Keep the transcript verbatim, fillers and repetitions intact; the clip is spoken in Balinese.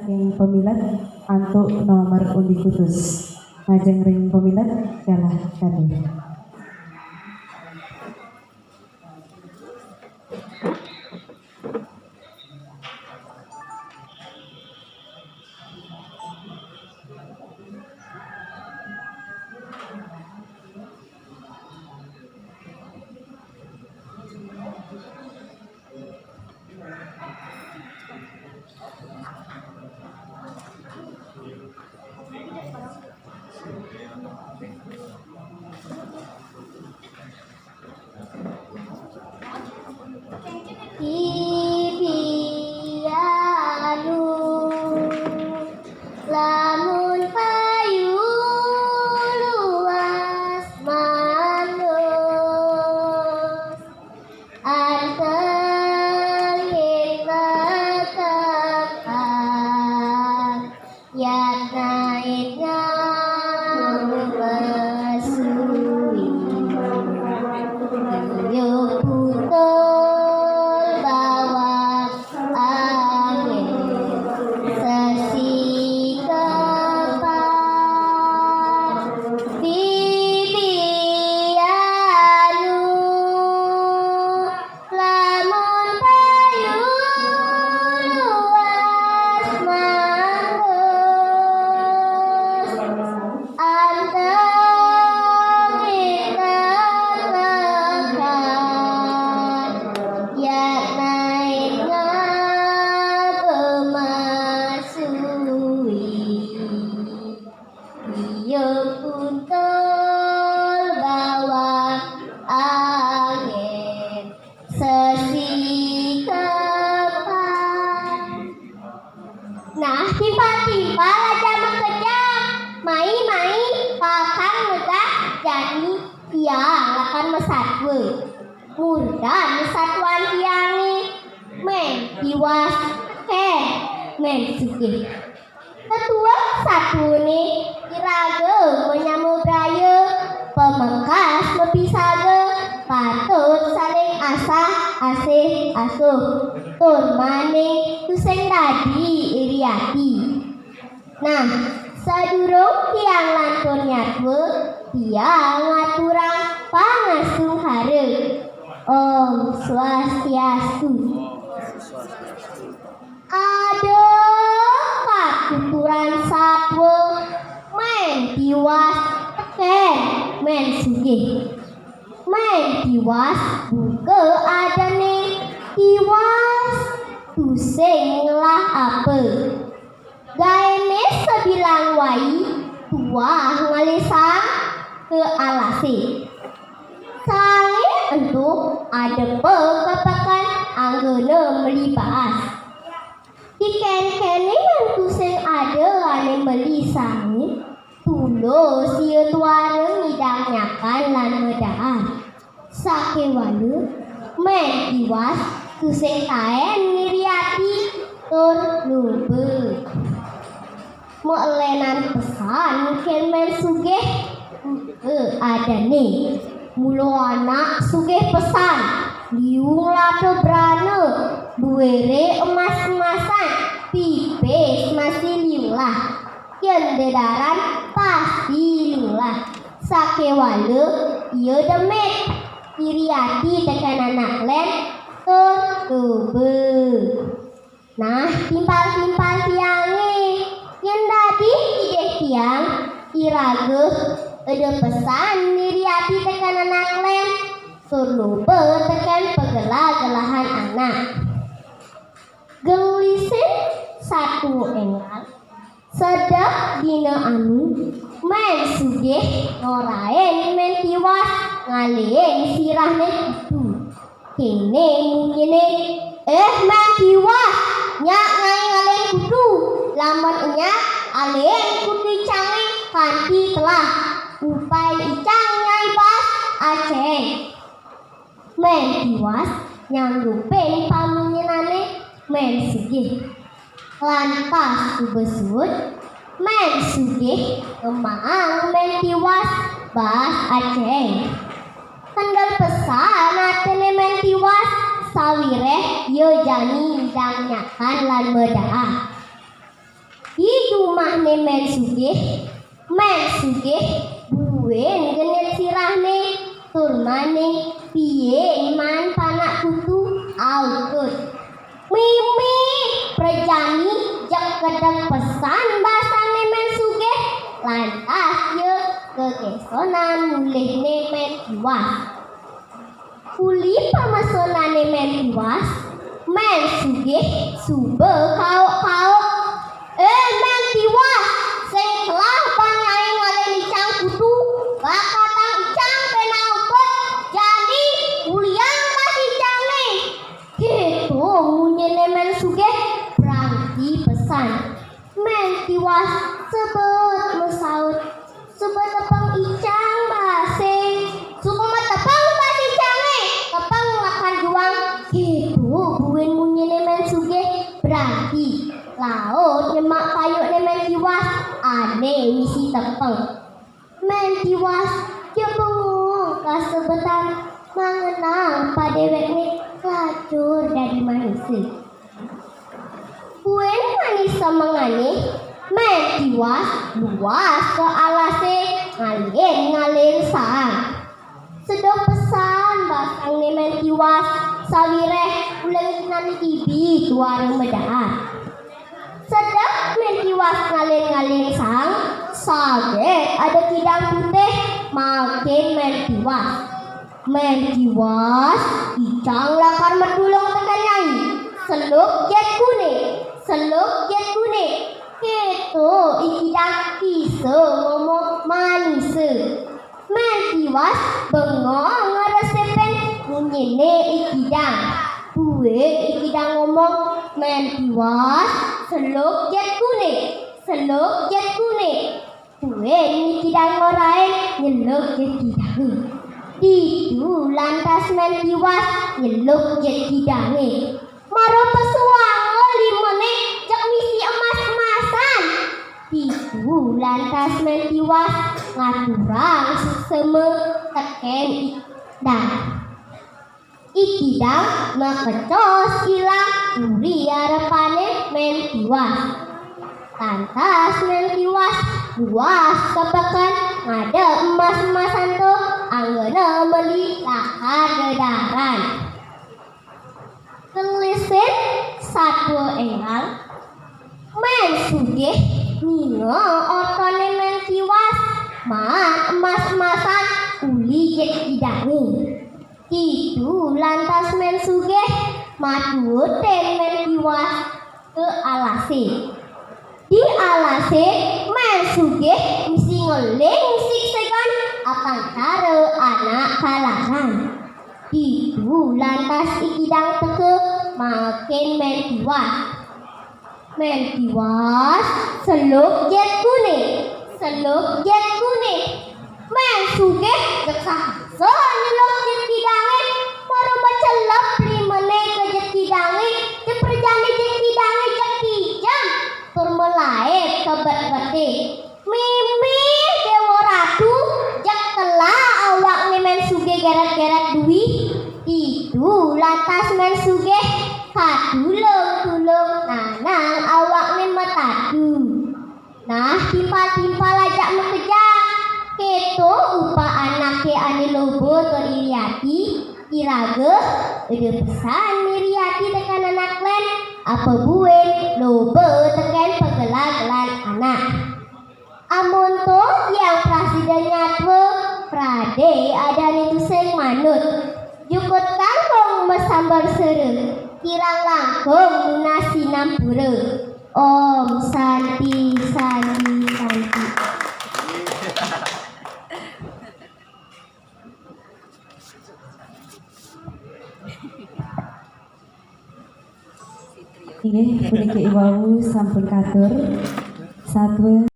ring pamilet antuk nomor undi kutus. Majeng ring pamilet galah kadi. Bibi anu, lamun payu luas manus, antengin lekekan, yatnain ngabesui. Iyo puntul bawang angin sesikepan. Bibi anu, lamun payu luas manus, anteng ikan lekat, yatnain ngabemasui. Iya puntul bawang angin sesikepan. Nah, timpal-timpal aja makejang. Mai-mai, kakang negak jani tiang lakar masatwa. Murdan satwan tiange, Mén Tiwas, teken Mén Sugih. Tetuek satwané iraga manyama braya, pamekas mapisaga, patut saling asah asih asuh, tur maning tusing dadi iri ati. Nah, sadurung tiang lantur nyatwa, tiang ngaturang pangastungkara. Om Swastiastu. Ada katuturan satwa, Mén Tiwas, teken Mén Sugih. Mén Tiwas buka adané, Tiwas tusing ngelah apa. Gaéné sabilang wai tuah ngalih saang ka alasé. Saangé ento adepa ka peken anggona meli baas. Dikénkéné yén tusing ada ané meli saangé, tulus ia tuara ngidang nyakan lan madaar. Sakéwala, Mén Tiwas tusing taén ngiri ati tur loba. Malénan pesan kén Mén Sugih, adané. Mula anak sugih pesan, liu nglata brana, duwéré emas-emasan, pipis masih liu lah. Yén dedaran pasti liu lah. Sakéwala ia demit, iri ati tekén anak lén, tur loba. Nah, timpal-timpal tiangé, yén dadi idih tiang, iraga eda pesan iri ati tekén anak lén, tur loba tekén pagelah-gelahan anak. Genglisin satwa énggal, sedek dina anu, Mén Sugih ngorain Mén Tiwas ngalihin sirahné kutu. Kéné munyiné, "Éh, Mén Tiwas, nyak nyai ngalihin kutu, lamun nyak alihin kutu icangé kanti telah. Upain icang nyai baas acéng." Mén Tiwas nyanggupin pamunyinané Mén Sugih. Lantas suba suud, Mén Sugih ngemaang Mén Tiwas baas acéng. Kendel pesan atiné Mén Tiwas, sawiréh ia jani ngidang nyakan lan madaar. Né Mén Sugih, Mén Sugih buin genit sirahné, tur maning piye man panak kutu autut. Mimih prajani jeg kedeg pesan basangné Mén Sugih, lantas ia gegésonan mulihné Mén Tiwas. Uli pamesonané Mén Tiwas, Mén Sugih suba kauk-kauk. "Eh, Mén Tiwas, sing telah ban nyai ngalin icang kutu, bakatang icang pénak autut, jani uliang bas icangné." Kéto munyiné Mén Sugih, brangti pesan. Mén Tiwas sebet masaut. "Suba tepeng icang basé." "Suba matepeng bas icangé, tepeng lakar juang." Kéto buin munyiné Mén Sugih, brangti. Laut nyemak payukné Mén Tiwas, ané misi tepeng. Mén Tiwas, ia bengong kasebetan, mangenang padéwékné lacur dadi manusa. Buin manisa mengané, Mén Tiwas luas ka alasé ngalin-ngalin saang. Sedek pesan basangné Mén Tiwas, sawiréh uling dinané dibi tuara madaar. Sedek Mén Tiwas ngalin-ngalin saang, saget ada kidang putih makin Mén Tiwas. "Mén Tiwas, icang lakar matulung tekén nyai. Seluk jit kuning, seluk jit kuning." Kéto i kidang bisa ngomong manusa. Mén Tiwas bengong ngresepin munyiné i kidang. Buin i kidang ngomong, "Mén Tiwas, seluk jit kuning, seluk jit kuning." Buin i kidang ngorahin nyeluk jit kidangé. Ditu lantas Mén Tiwas nyeluk jit kidangé. Mara pasuanga limané jeg misi emas-emasan. Ditu lantas Mén Tiwas ngaturang suksema tekén i kidang. I kidang makecos ilang uli arepané Mén Tiwas. Lantas Mén Tiwas luas ka peken ngadep emas-emasan to anggona meli lakar dedaran. Gelisin satua énggal, Mén Sugih ninga ortoné Mén Tiwas maan emas-emasan uli jit kidangé. Ditu lantas Mén Sugih matuutin Mén Tiwas ka alasé. Di alasé, Mén Sugih misi ngeling sigsegan apang cara anak kalanan. Ditu lantas i kidang teka makin Mén Tiwas. Mén Tiwas, seluk jit kuning, seluk jit kuning. Mén Sugih jeg sahasa nyeluk jit kidangé, mara macelep limané ka jit kidangé, jeg prajani jit kidangé jeg kijem, tur malaib ka betbeté. Mimih Déwa Ratu, jeg telah awakné Mén Sugih geret-geret dui. Ditu lantas Mén Sugih katulung-tulung nanang awakné matadu. Nah, timpal-timpal ajak makejang. Kéto upah anaké ané loba tur iri ati, iraga eda pesan iri ati tekén anak lén, apa buin loba tekén pagelah-gelahan anak. Amonto tiang prasida nyatwa, pradé adané tusing manut. Jukut kangkung masambar sera, kirang langkung nunas sinampura. Om Santi, Santi, Santi. Inggih, puniki iwau sampun katur. Satwa